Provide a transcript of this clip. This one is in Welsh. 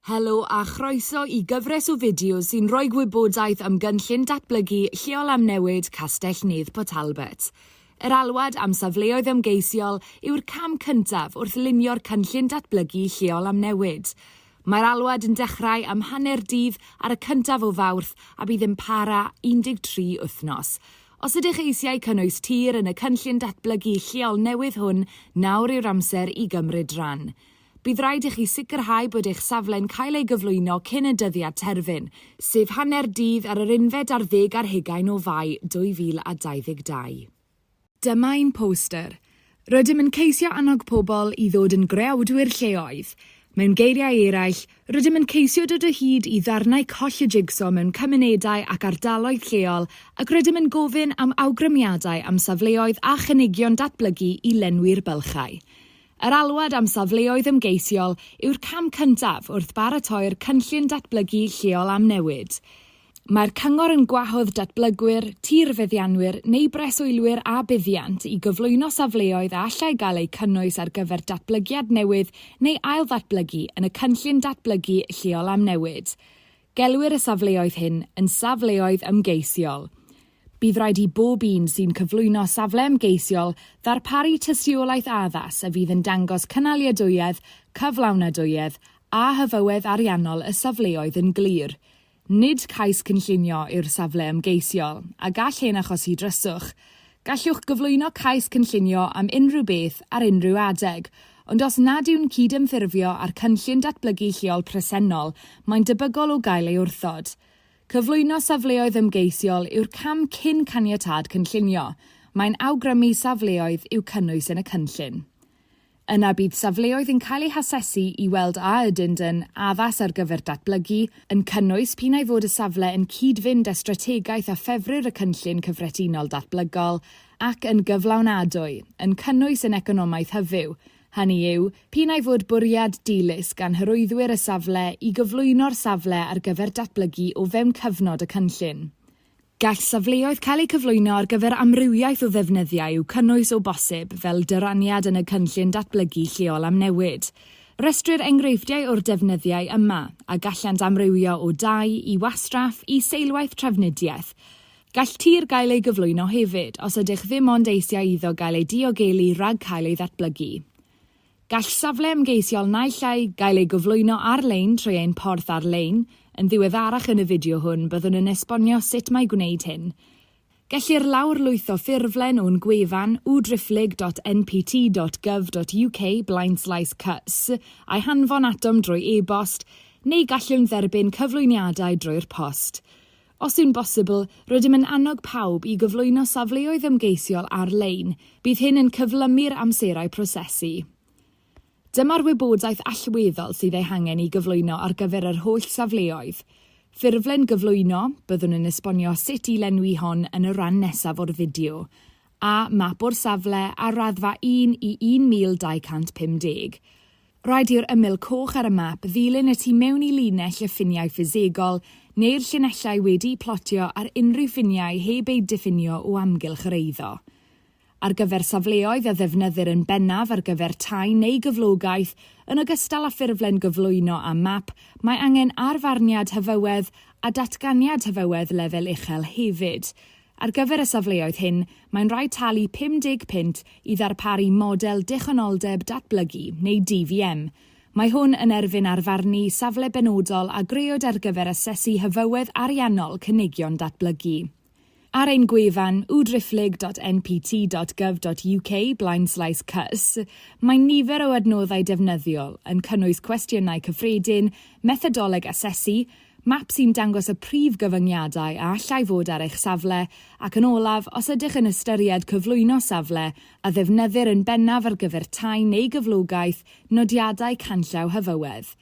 Helo a chroeso i gyfres o fideos sy'n rhoi gwybodaeth am gynllun datblygu lleol amnewid Castell Nedd Port Talbot. Yr alwad am safleoedd ymgeisiol yw'r cam cyntaf wrth lunio'r cynllun datblygu lleol amnewid. Mae'r alwad yn dechrau am hanner dydd ar y cyntaf o Fawrth a bydd yn para 13 wythnos. Os ydych eisiau cynnwys tir yn y cynllun datblygu lleol newydd hwn, nawr yw'r amser i gymryd rhan. Bydd rhaid i chi sicrhau bod eich safle'n cael ei gyflwyno cyn y dyddiad terfyn, sef hanner dydd ar yr unfed ar ddeg ar hugain o Fai 2022. Dyma ein poster. Rydym yn ceisio annog pobl i ddod yn greawdwyr lleoedd. Mewn geiriau eraill, rydym yn ceisio dod o hyd i ddarnau coll y jig-so mewn cymunedau ac ardaloedd lleol ac rydym yn gofyn am awgrymiadau am safleoedd a chynigion datblygu i lenwi'r bylchau. Yr alwad am safleoedd ymgeisiol yw'r cam cyntaf wrth baratoi'r Cynllun Datblygu Lleol Amnewid. Mae'r Cyngor yn gwahodd datblygwyr, tirfeddianwyr neu breswylwyr â buddiant i gyflwyno safleoedd a allai gael eu cynnwys ar gyfer datblygiad newydd neu ail-ddatblygu yn y Cynllun Datblygu Lleol Amnewid. Gelwir y safleoedd hyn yn safleoedd ymgeisiol. Bydd rhaid i bob un sy'n cyflwyno safle ymgeisiol ddarparu tystiolaeth addas a fydd yn dangos cynaliadwyedd, cyflawnadwyedd a hyfywedd ariannol y safleoedd yn glir. Nid cais cynllunio yw'r safle ymgeisiol, a gall hyn achosi dryswch. Gallwch gyflwyno cais cynllunio am unrhyw beth ar unrhyw adeg, ond os nad yw'n cydymffurfio â'r cynllun datblygu lleol presennol, mae'n debygol o gael ei wrthod. Cyflwyno safleoedd ymgeisiol yw'r cam cyn caniatâd cynllunio. Mae'n awgrymu safleoedd i'w cynnwys yn y cynllun. Yna bydd safleoedd yn cael eu hasesu i weld a ydynt yn addas ar gyfer datblygu, yn cynnwys p'un ai fod y safle yn cyd-fynd â strategaeth a ffefrir y cynllun cyffredinol datblygol, ac yn gyflawnadwy, yn cynnwys yn economaidd hyfyw, hynny yw, p'un ai fod bwriad dilys gan hyrwyddwyr y safle i gyflwyno'r safle ar gyfer datblygu o fewn cyfnod y cynllun. Gall safleoedd cael eu cyflwyno ar gyfer amrywiaeth o ddefnyddiau i'w cynnwys o bosib, fel dyraniad yn y Cynllun Datblygu Lleol Amnewid. Rhestrir enghreifftiau o'r defnyddiau yma, a gallant amrywio o dai, i wastraff, i seilwaith trafnidiaeth. Gall tir gael ei gyflwyno hefyd, os ydych ddim ond eisiau iddo gael ei diogelu rhag cael ei ddatblygu. Gall safle ymgeisiol naill ai gael ei gyflwyno ar-lein trwy ein porth ar-lein, yn ddiweddarach yn y fideo hwn byddwn yn esbonio sut mae gwneud hyn. Gellir lawrlwytho ffurflen o'n gwefan www.npt.gov.uk blaenslaes cys a'i hanfon atom drwy e-bost, neu gallwn dderbyn cyflwyniadau drwy'r post. Os yw'n bosibl, rydym yn annog pawb i gyflwyno safleoedd ymgeisiol ar-lein, bydd hyn yn cyflymu'r amserau prosesu. Dyma'r wybodaeth allweddol sydd ei hangen i gyflwyno ar gyfer yr holl safleoedd. Ffurflen gyflwyno, byddwn yn esbonio sut i lenwi hon yn y rhan nesaf o'r fideo, a map o'r safle ar raddfa 1 i 1,250. Rhaid i'r ymyl coch ar y map ddilyn y tu mewn i linell y ffiniau ffisegol neu'r llinellau wedi'u plotio ar unrhyw ffiniau heb eu diffinio o amgylch yr eiddo. Ar gyfer safleoedd a ddefnyddir yn bennaf ar gyfer tai neu gyflogaeth, yn ogystal â ffurflen gyflwyno a map, mae angen arfarniad hyfywedd a datganiad hyfywedd lefel uchel hefyd. Ar gyfer y safleoedd hyn, mae'n rhaid talu 50 punt i ddarparu model dichonoldeb datblygu, neu DVM. Mae hwn yn erfyn arfarnu safle benodol a grëwyd ar gyfer asesu hyfywedd ariannol cynigion datblygu. Ar ein gwefan, www.npt.gov.uk blaenslaes cys, mae nifer o adnoddau defnyddiol, yn cynnwys cwestiynau cyffredin, methodoleg asesu, Map sy'n dangos y prif gyfyngiadau a allai fod ar eich safle, ac yn olaf, os ydych yn ystyried cyflwyno safle a ddefnyddir yn bennaf ar gyfer tai neu gyflogaeth, nodiadau canllaw hyfywedd.